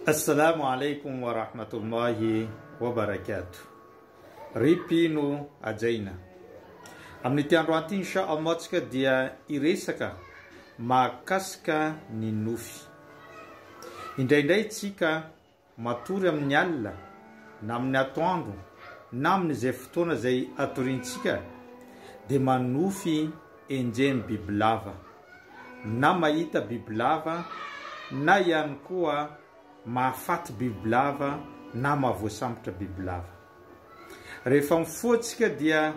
Assalamu alaikum wa rahmatullahi wa barakatuh. Ry mpino hajaina. Amin'ity androany ity insha Allah tsika dia hiresaka mahakasika ny nofy. Indraindray tsika Matory amin'ny alina, na amin'ny atoandro, na amin'izay fotoana izay atoriantsika, dia manofy enjehin'ny bibilava, na mahita bibilava, na ihany koa mahafaty bibilava na mahavoasambotra bibilava. Rehefa mifoha tsika dia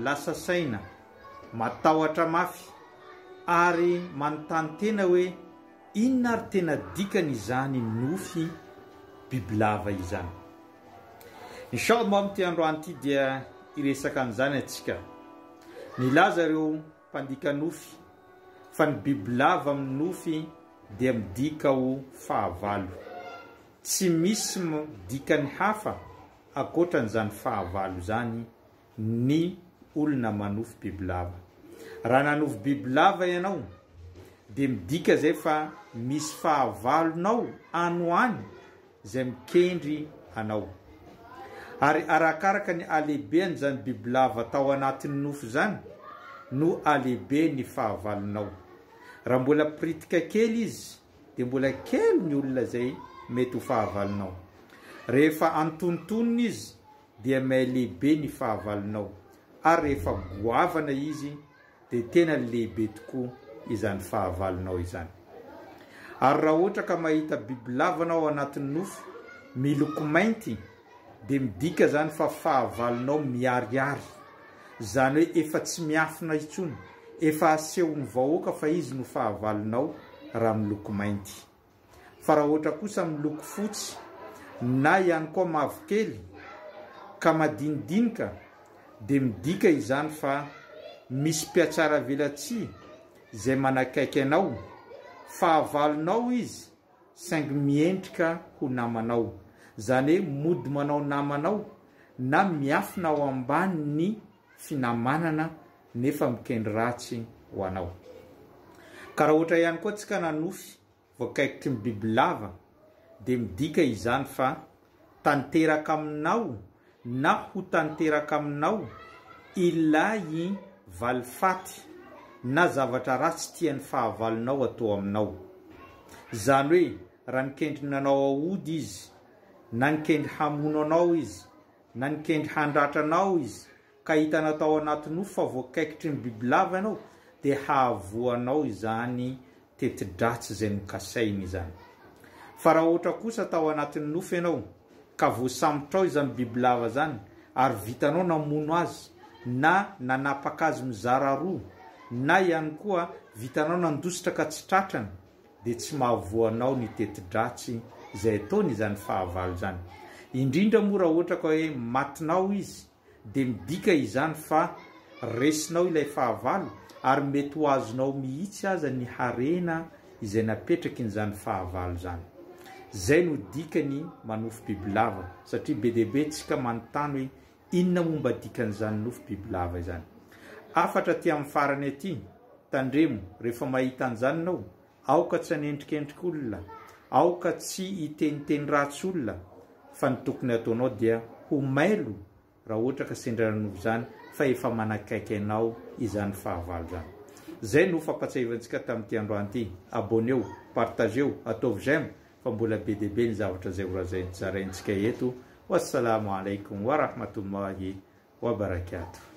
lasa saina, matahotra mafy, ary manontany tena hoe, Inona ary tena dikany izany nofy bibilava izany? Inshallah amin'ity androany ity dia hiresaka an'izany antsika. Nilaza ireo mpandika nofy fa ny bibilava amin'ny nofy dia midika ho fahavalo. Tsy misy dikany hafa ankoatran'izany fahavalo izany ny olona manofy bibilava. Raha nanofy bibilava ianao dia midika izay fa misy fahavalonao any ho any izay mikendry anao. Ary arakaraka ny halehibean'izany bibilava tao anatin'ny nofy izany no halehibe ny fahavalonao. Raha mbola piritika kely izy dia mbola kely ny olona izay mety ho fahavalonao. Rehefa antonontonony izy dia miha lehibe ny fahavalonao, ary rehefa goavana izy dia tena lehibe tokoa izany fahavalonao izany. Ary raha ohatra ka mahita bibilavana ao anatin'ny nofo miloko mainty dia midika izany fa fahavalonao miharihary, izany hoe efa tsy miafina intsony, efa asehon'ny vahoaka fa izy no fahavalonao raha miloko mainty. Fa raha ohatra kosa miloko fotsy na ihany koa mavokely ka madinidinika dia midika izany fa misy mpihatsaravelatsihy izay manakaiky anao, fahavalonao izy saingy miendrika ho namanao, izany hoe mody manao namanao na miafina ao ambanin'ny finamanana nefa mikendry ratsy ho anao. Ka raha ohatra ihany koa tsika nanofy voakaikitry ny bibilava dia midika izany fa tanteraka aminao na ho tanteraka aminao ilay valifaty na zavatra ratsy tian'ny fahavalonao atao aminao. Izany hoe raha nikendry nanao aody izy na nikendry hamono anao izy na nikendry handratra anao izy ka hitanao tao anaty nofy fa voakaikitry ny bibilava ianao, dia hahavoa anao izany teti-dratsy izay nokasainy izany. Fa raha ohatra kosa tao anatin'ny nofy ianao, ka voasambotrao izany bibilava izany, ary vitanao namono azy, na nanapaka azy mizara roa, na ihany koa vitanao nandositra ka tsy tratrany, dia tsy mahavoa anao ny teti-dratsy izay ataony izany fahavalo izany. Indrindra moa raha ohatra ka hoe matinao izy dia midika izany fa resinao ilay fahavalo ary mety ho azonao mihitsy aza ny harena izay napetrakin'izany fahavalo izany. Izay no dikany manofy bibilava satria be dia be tsika manontany hoe inona moa mba dikan'izany nofy bibilava izany. Hafatra aty amin'ny farany aty, tandremo rehefa mahita an'izany ianao, aoka tsy hanendrikendrika olona, aoka tsy hiteniteny ratsy olona fa ny tokony hataonao dia ho mailo raha ohatra ka sendra nanova izany fa efa manakaiky anao izany fahavalo izany. Izay no fampatsiahivantsika tamin'ity androany ity. Abonneo, partageo, ataovy j'aime fa mbola be dia be ny zavatra izay ho zaraintsika eto. Wassalamu alaikum wa rahmatullahi wa barakatuh.